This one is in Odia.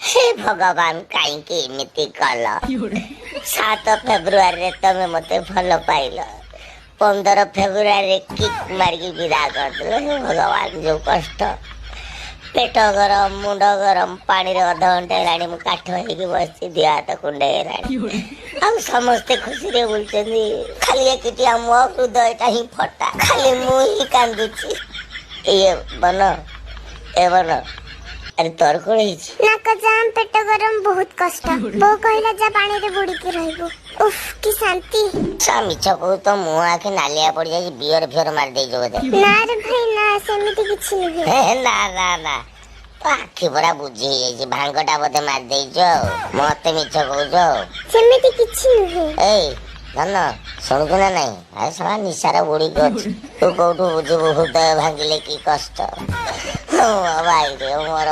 ହେ ଭଗବାନ, କାହିଁକି ଏମିତି କଲ? 7 ଫେବୃଆରୀରେ ତମେ ମତେ ଭଲ ପାଇଲ, 15 ଫେବୃଆରୀରେ କିକ୍ ମାରିକି ବିଦା କରିଦେଲ। ହେ ଭଗବାନ, ଯୋଉ କଷ୍ଟ! ପେଟ ଗରମ, ମୁଣ୍ଡ ଗରମ। ପାଣିରେ ଅଧଘଣ୍ଟା ହେଲାଣି ମୁଁ କାଠ ହେଇକି ବସିଛି। ଦିହ ହାତ କୁଣ୍ଡେଇ ହେଲାଣି। ଆଉ ସମସ୍ତେ ଖୁସିରେ ବୁଲୁଛନ୍ତି, ଖାଲି ଏକୁଟିଆ ମୋ ହୃଦୟଟା ହିଁ ଫଟା। ଖାଲି ମୁଁ ହିଁ କାନ୍ଦୁଛି। ଇଏ ବନ, ଏ ବନ, ଆରେ ତୋର କଣ ହେଇଛି? ନାକ ଜାମ୍, ପେଟ ଗରମ, ବହୁତ କଷ୍ଟ। ବୋଉ କହିଲା, ଯା ପାଣିରେ ବୁଡିକି ରହିବୁ। ଉଫ୍, କି ଶାନ୍ତି! ମିଛ କହୁ ତ, ମୁହଁ ଆଖି ନାଲିଆ ପଡିଯାଇଛି। ବିୟର ଫିୟର ମାରି ଦେଇଛୁ ବୋଧେ? ନା ରେ ଭାଇ ନା, ସେମିତି କିଛି ନୁହେଁ। ହେ, ନା ନା ନା, ତୋ ଆଖି ପୁରା ବୁଝି ହେଇଯାଇଛି। ଭାଙ୍ଗଟା ବୋଧେ ମାରି ଦେଇଛୁ ଆଉ ମତେ ମିଛ କହୁଛୁ ଆଉ। ସେମିତି କିଛି ନୁହେଁ। ଏଇ ଧନ, ଶୁଣୁଛୁ ନା ନାଇଁ? ଆରେ ଶଳା ନିଶାରେ ବୁଡିକି ଅଛି। ତୁ କୋଉଠୁ ବୁଝିବୁ ହୃଦୟ ଭାଙ୍ଗିଲେ କି କଷ୍ଟ? ମୋ ଭାଇରେ ମୋର।